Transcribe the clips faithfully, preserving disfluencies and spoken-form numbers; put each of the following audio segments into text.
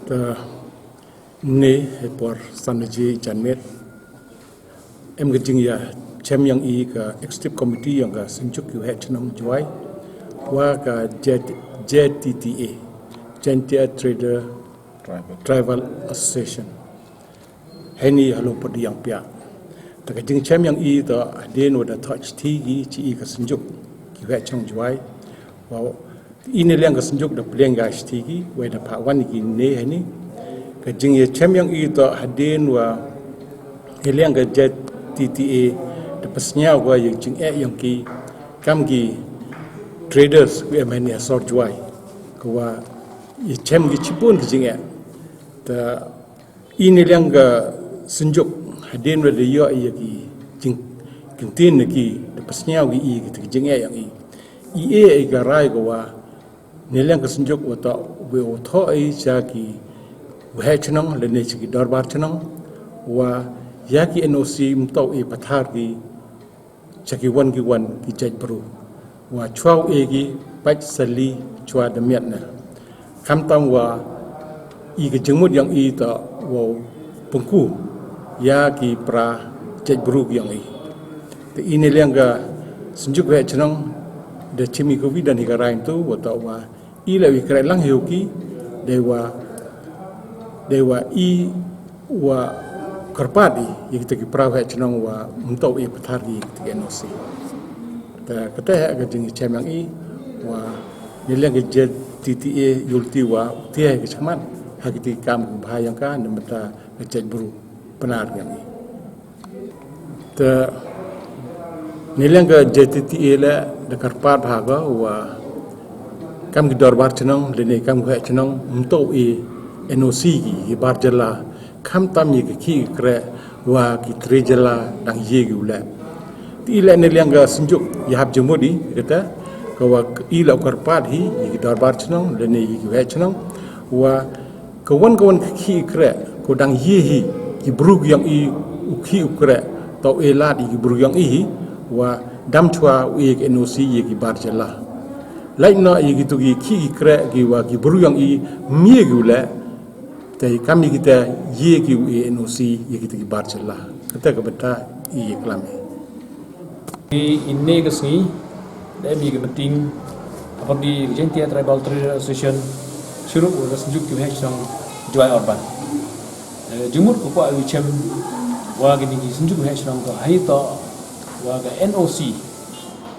Te ne, hei por san baje i janmiet, em ka jingya chem yong i ka Executive Committee yong ka Synjuk ki Waheh Chnong Jowai wa ka J-, J T T A, Jaintia Trader Tribal Association. Heini halong podi yang pia. Te ka jingchem yong i to hadien wa da thoh chithi ki chi i ka Synjuk ki Waheh Chnong Jowai. Wa i ne liang ka Synjuk da pliang ka chithi ki, wa da phah wan ki ne heini. Ka jingya chem yong i to hadien wa i liang ka J T T A da pynsñiaw ka ya ka jingeh yong ki kam ki traders ki em heini ha sor Jowai. Ka wa ya chem ki chibun ki jingeh. Te i ne liang ka Synjuk hadien wa da yoh ya ki jingkyntien na ki, da pynsñiaw ki i ki te ki jingeh yong i. I e i ka rai ka wa ne liang ka Synjuk wa toh, wa u thoh i cha ki Waheh Chnong lane cha ki Dorbar Chnong, wa ya ki N O C ym toh i pathar ki cha ki wan ki wan ki jait bru. Wa chwa u e ki pait sali chwa da miat na. Khamtam wa i ka jingmut yong i to wa u pynku ya ki para jait bru yong i. Te i ne liang ka Synjuk Waheh Chnong da chim i ka wi dan hi ka rai tu wa toh wa i la wi kreh lang hi u ki, dei wa, dei wa i wa kyrpad i ya kita ki para Waheh Chnong wa ym toh i pathar ki ya kita ki N O C. Te kata ha ka jingchem yong i wa ne liang ka J T T A yulti wa u tia ha ka chakhmat ha kita ki kam ki bha yong ka, ne mynta ka jait bru Pnar yong i. Te ne liang ka J T T A le da kyrpad ha ka wa kam ki Dorbar Chnong lane kam ki Waheh Chnong ym toh i N O C ki, i bar jylla, khamtam ya ki khih ki kreh wa ki tre jylla dang ye ki u leh. Te i le ne liang ka Synjuk ya hap jingmut i kata ka wa i la u kyrpad hi ya ki Dorbar Chnong lane ya ki Waheh Chnong wa ka wan ka wan ka khih ki kreh ko dang ye hi ki bru yong i, u khih u kreh toh e lad i ki bru yong i hi, wa dam chwa u e ki N O C ya ki bar jylla. Lait noh ya ki tu ki khih ki kreh ki wa ki bru yong i ym ye ki u leh, te kam ya kita ye ki u e N O C ya kita ki bar jylla. Kata ka bynta i ya klam i. Ini ka sngi da em i ka meeting hapyrdi ka Jaintia Tribal Trader Association chirup wa ka Synjuk ki Waheh Chnong Jowai Urban. Eh, jingmut ko kwah wi chem wa kini ki Synjuk ki Waheh Chnong ko ha i toh wa ka N O C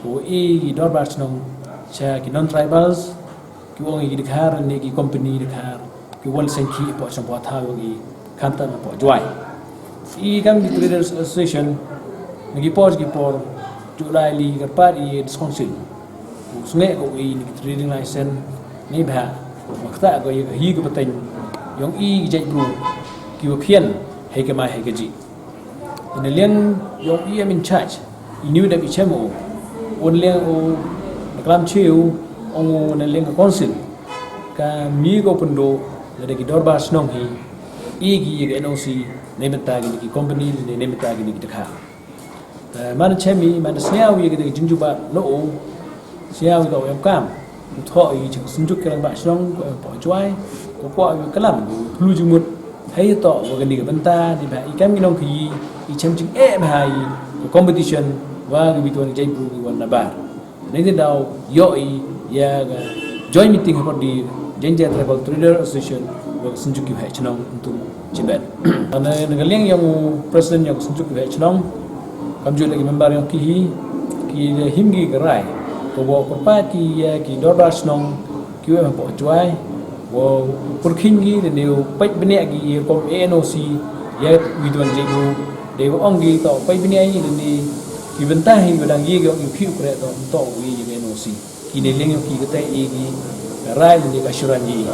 ko i ki Dorbar Chnong cha ki non-tribals, ki ong i ki dkhar ne ki company dkhar, ki wan seng ki poh chong poh thaw ki khamtam poh Jowai. I kam ki Traders Association na ki por ki por ju lai li kyrpad i District Council u sngew ko i ni ki trading license ni bha, wa kata ko i ka hi ka pateng yong i ki jait bru ki wa khian hei ka mai hei ka ji. Ina liang yong i em in charge, i ni u dep i chem u, un liang u na klam cheu, ong u na liang ka council ka mi ko pyndu lada ki Dorbar Chnong hi i ki ya ka N O C ne mynta ki ni ki company ne mynta ki ni ki dkhar. Te man chem i, man sñiaw i ki te ki jingjubat no u sñiaw i ka u em kam u thoh i cha ka Synjuk ki Rangbah Chnong ko em poh Jowai, ko kwah i klam u plu jingmut hei toh wa ka ni ka bynta ni bha i kam ki nong ki i chem jingeh bha i ka competition wa ka wi tuan jait bru ki wan na bar. Ni te daw yoh i ya ka joint meeting hapyrdi Jaintia Tribal Trader Association wa ka Synjuk ki Waheh Chnong ntu chibet. Ana na ka liang yong u president yong ka Synjuk ki Waheh Chnong, kamjooh la ki member yong ki hi, ki da him ki ka rai ko wa kyrpad ki ya ki Dorbar Chnong ki wa em poh Jowai, wa pyrkhin ki da ne u pait bniah ki ya kom N O C ya wi tuan jait bru, da wa ong ki toh pait bniah i da ne ki bynta hi wa dang ye ki ong ki phi u kreh toh toh wi ya N O C. Ki ne liang yong ki kata i ki rai ne ka assurance i.